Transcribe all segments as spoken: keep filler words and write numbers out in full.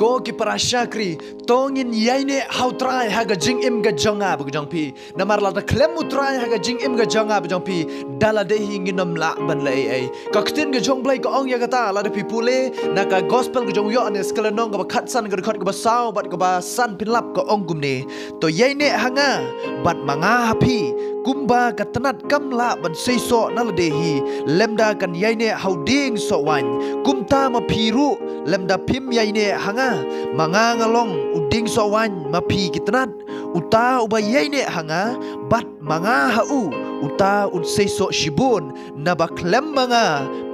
Ko ki para shakri, to ngin ïaineh ha U Trai ha ka jingim ka jong nga bad ka jong phi. Namar lada khlem U Trai ha ka jingim ka jong nga bad jong phi, da lade hi ngin ym lah ban leh ei ei. Ka ktien ka jong U Blei ka ong ïa kata, lada phi pule na ka gospel ka jong u Ïoannis ka lynnong kaba khatsan, ka dkhot kaba saw bad kaba san, phin lap ka ong kumne: To ïaineh ha nga, bad ma nga ha phi, kumba ka tnat kam lah ban seisoh na lade hi lymda kan ïaineh ha u dieng soh waiñ, kumta ma phi ruh, lymda phim ïaineh ha nga. Ma nga nga long u dieng soh waiñ, ma phi ki tnat. Uta uba ïaineh ha nga, bad ma nga ha u, uta un seisoh shibun, naba khlem ma nga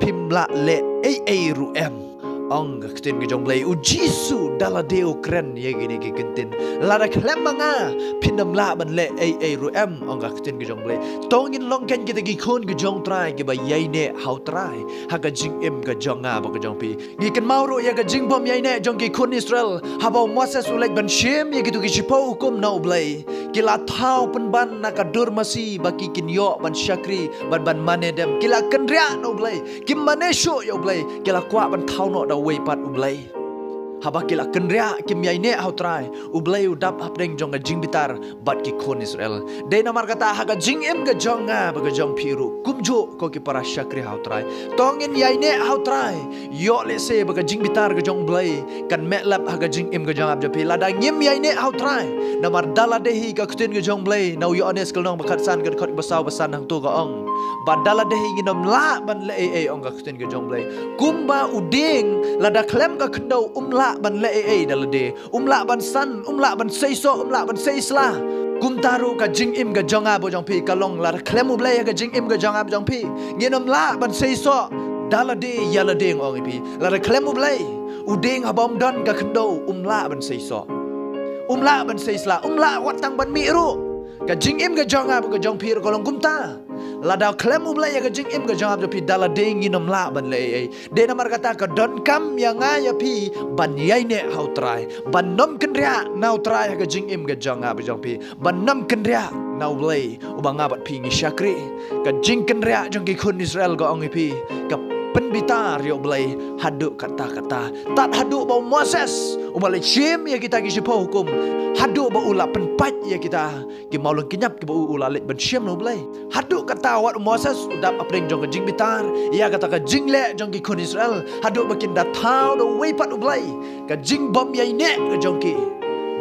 phim lah leh ei ei ruh em. Ong ka ktien ka jong U Blei, U Jisu da lade u kren ïa kine ki kyntien. Lada khlem ma nga, phin ym lah ban leh ei ei ruh em, ong ka ktien ka jong U Blei. To ngin long kein kita ki khun ka jong U Trai kiba ïaineh ha U Trai ha ka jingim ka jong nga bad ka jong phi. Ngi kynmaw ruh ïa ka jingbym ïaineh jong ki khun Israel haba u Moses u leit ban shim ïa kito ki shiphew hukum na U Blei. Ki la thaw pynban na ka dur masi ba ki kin ïoh ban shakri bad ban mane dem. Ki la kynriah na U Blei, kim mane shuh ïa U Blei, ki la kwah ban thaw noh da uwei pat u blei. Haba ki la kynriah, kim ïaineh ha U Trai, U Blei u dap hapdeng jong ka jingbitar bad ki khun Israel. Dei namar kata ha ka jingim ka jong nga bad ka jong phi ruh, kumjuh ko ki para shakri ha U Trai, to ngin ïaineh ha U Trai. Ïoh lehse ba ka jingbitar ka jong U Blei kan meh lap ha ka jingim ka jong nga bad jong phi lada ngim ïaineh ha U Trai. Namar da lade hi, ka ktien ka jong U Blei na u Ïoannis ka lynnong ba khatsan, ka dkhot ba saw ba san, hangto ka ong ba da lade hi ngin ym lah ban leh ei ei, ong ka ktien ka jong U Blei. Kumba u dieng lada khlem ka khyndew um lah ban leh ei ei da lade, um lah ban san, um lah ban seisoh, um lah ban seisla, kumta ruh ka jingim ka jong nga bad jong phi ka long, lada khlem U Blei ha ka jingim ka jong nga bad jong phi, ngin ym lah ban seisoh da lade ïa lade, nga ong ïa phi. Lada khlem U Blei, u dieng haba um don ka khyndew um lah ban seisoh, um lah ban seisla, um lah wat tang ban mih ruh. Ka jingim ka jong nga bad ka jong phi ruh ka long kumta. Lada khlem U Blei ha ka jingim ka jong nga bad jong phi, da lade ngin ym lah ban leh ei ei. Dei namar kata ka donkam ïa nga ïa phi ban ïaineh ha U Trai, ban ym kynriah na U Trai ha ka jingim ka jong nga bad jong phi, ban ym kynriah na U Blei uba nga bad phi ngi shakri. Ka jingkynriah jong ki khun Israel, nga ong ïa phi, ka pynbitar ïa U Blei haduh katta katta. Tad haduh ba u Moses uba leit shim ïa kita ki shiphew hukum, haduh ba u la pynpait ïa kita ki mawlyngkniap kiba u, u la leit ban shim na U Blei. Haduh katta wat u Moses u dap hapdeng jong ka jingbitar ïa kata ka jingleh jong ki khun Israel, haduh ba kin da thaw da uwei pat u blei. Ka jingbym ïaineh ka jong ki,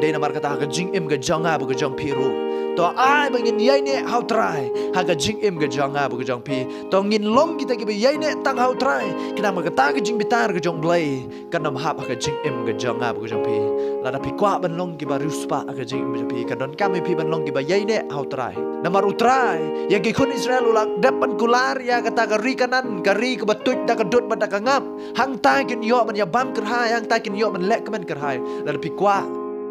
dei namar kata ha ka jingim ka jong nga bad ka jong phi ruh, to ai ba ngin ïaineh ha U Trai ha ka jingim ka jong nga bad ka jong phi. To ngin long kita kiba ïaineh tang ha U Trai, khnang ba kata ka jingbitar ka jong U Blei kan ym hap ha ka jingim ka jong nga bad ka jong phi. Lada phi kwah ban long kiba riewspah ha ka jingim ka jong phi, ka donkam ïa phi ban long kiba ïaineh ha U Trai. Namar U Trai ïa ki khun Israel u la dep ban kular ïa kata ka ri Kanaan, ka ri kaba tuid da ka dud bad da ka ngap. Hangta kin ïoh ban ïabam kyrhai, hangta kin ïoh ban leh kmen kyrhai. Lada phi kwah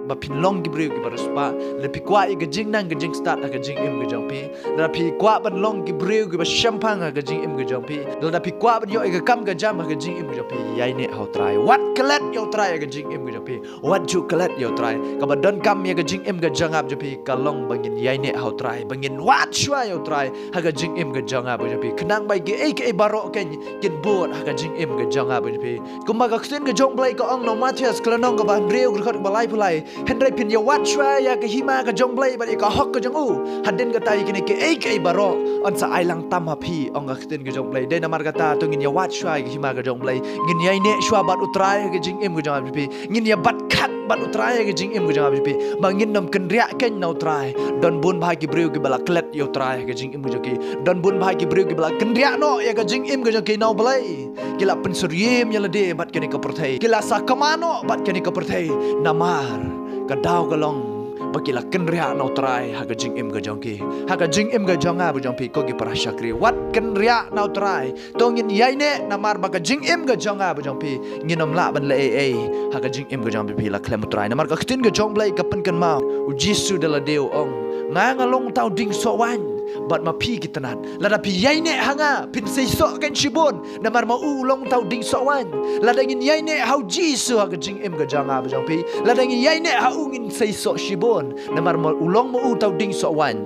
ba phin long ki briew kiba riewspah, lada phi kwah ïa ka jingnang ka jingstad ha ka jingim ka jong phi, lada phi kwah ban long ki briew kiba shemphang ha ka jingim ka jong phi, lada phi kwah ban ïoh ïa ka kam ka jam ha ka jingim ka jong phi, ïaineh ha U Trai. Wat klet ïa U Trai ha ka jingim ka jong phi. Wat ju klet ïa U Trai. Kaba donkam ïa ka jingim ka jong nga bad jong phi ka long ba ngin ïaineh ha U Trai, ba ngin wad shuwa ïa U Trai ha ka jingim ka jong nga bad jong phi, khnang ba kiei kiei baroh kein kin bud ha ka jingim ka jong nga bad jong phi. Kumba ka ktien ka jong U Blei ka ong na u Mathaios ka lynnong kaba hynriew, ka dkhot kaba laiphew lai: Hynrei phin ïawad shuwa ïa ka hima ka jong U Blei bad ïa ka hok ka jong u, hadien kata ïa kine kiei kiei baroh yn sa ailangtam ha phi, ong ka ktien ka jong U Blei. Dei namar kata to ngin ïawad shuwa ïa ka hima ka jong U Blei, ngin ïaineh shuwa bad U Trai ha ka jingim ka jong nga bad jong phi, ngin ïabat khat bad U Trai ha ka jingim ka jong nga bad jong phi, ba ngin ym kynriah kein na U Trai. Don bun bha ki briew kiba la klet ïa U Trai ha ka jingim ka jong ki. Don bun bha ki briew kiba la kynriah noh ïa ka jingim ka jong ki na U Blei. Ki la pynsyriem ïa lade bad kane ka pyrthei, ki la sakma noh bad kane ka pyrthei. Namar ka daw ka long ba ki la kynriah na U Trai ha ka jingim ka jong ki, ha ka jingim ka jong nga bad jong phi, ko ki para shakri. Wat kynriah na U Trai. To ngin ïaineh, namar ba ka jingim ka jong nga bad jong phi ngin ym lah ban leh ei ei ha ka jingim ka jong phi lada khlem U Trai. Namar ka ktien ka jong U Blei ka pynkynmaw, U Jisu da lade u ong: Nga nga long uta u dieng soh waiñ, bad ma phi ki tnat. Lada phi ïaineh ha nga phin seisoh kein shibun, namar ma u u long uta u dieng soh waiñ. Lada ngin ïaineh ha U Jisu ha ka jingim ka jong nga bad jong phi, lada ngin ïaineh ha u ngin seisoh shibun, namar ma u long ma u uta u dieng soh waiñ.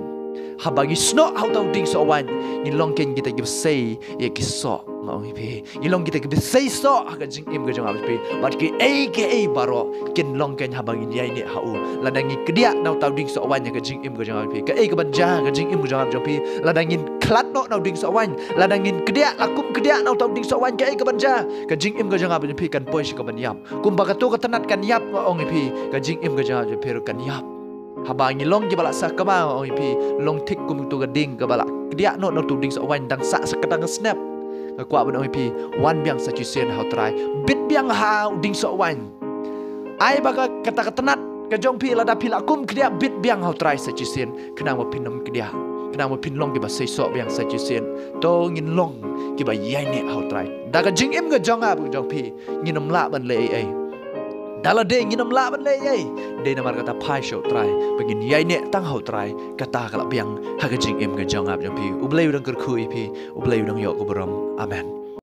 Haba ngi snoh ha uta u dieng soh waiñ, ngi long kein kita kiba sei ïa ki soh, nga ong ïa phi. Ngi long kita kiba sei soh ha ka jingim ka jong nga bad phi. Bad kiei kiei baroh kin long kein haba ngin ïaineh ha u. Lada ngi kdiah na uta u dieng soh waiñ ha ka jingim ka jong nga bad phi, kaei kaban jia ha ka jingim ka jong nga bad jong phi? Lada ngin khlad noh na u dieng soh waiñ, lada ngin kdiah la kum kdiah na uta u dieng soh waiñ, kaei kaban jia? Ka jingim ka jong nga bad jong phi kan poi sha kaban ïap. Kumba kato ka tnat kan ïap, nga ong ïa phi, ka jingim ka jong nga bad jong phi ruh kan ïap. Haba ngi long kiba la sah kma, nga ong ïa phi, long thik kum uto ka dieng kaba la kdiah noh na uto u dieng soh waiñ, dang sah sa ka dang snep. Nga kwah ban ong ïa phi, wan biang sa shisien ha u Trai. Bit biang ha u dieng soh waiñ. Ai ba ka, kata ka tnat ka jong phi, lada phi la kum kdiah, bit biang ha u Trai sa shisien, khnang ba phin ym kdiah, khnang ba phin long kiba sei soh biang sa shisien. To ngin long kiba ïaineh ha u Trai. Da ka jingim ka jong nga bad jong phi, ngin ym lah ban leh ei ei. Da lade ngin ym lah ban leh ei ei, dei namar kata phai sha u Trai, ba ngin ïaineh tang ha u Trai, kata ka la biang ha ka jingim ka jong nga bad jong phi. U Blei u dang kyrkhu ïa phi, U Blei u dang ïoh ka burom. Amen.